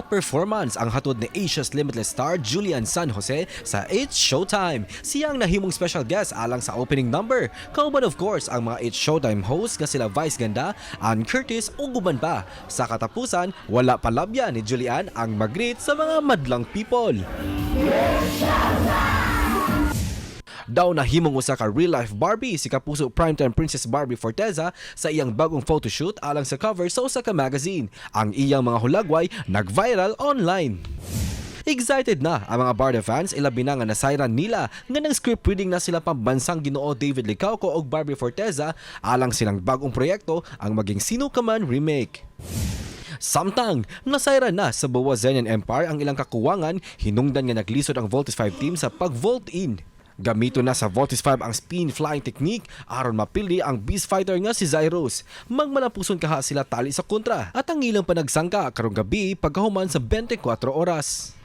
Standout performance ang hatod ni Asia's Limitless star Julie Anne San Jose sa It's Showtime. Siya ang nahimong special guest alang sa opening number. Kauban, of course, ang mga It's Showtime host nga sila Vice Ganda, Ann Curtis ug uban pa. Sa katapusan, wala palabya ni Julie Anne ang mag-greet sa mga madlang people. Daw nahimong usa ka real life Barbie si Kapuso Primetime Princess Barbie Forteza sa iyang bagong photoshoot alang sa cover sa usa ka magazine. Ang iyang mga hulagway nag-viral online. Excited na ang mga Barda fans, ilabi na nga nasayran nila nga nang script reading na sila pambansang Ginoo David Licauco og Barbie Forteza alang silang bagong proyekto, ang maging Sino Ka Man remake. Samtang, nasayran na sa Bawa-Zenian Empire ang ilang kakuwangan hinungdan nga naglisod ang Voltes 5 team sa pag-volt in. Gamito na sa Voltes 5 ang spin flying technique aron mapili ang beast fighter nga si Zyrus. Magmalapuson kaha sila tali sa kontra at ang ilang panagsangka karong gabi pagkahuman sa 24 oras.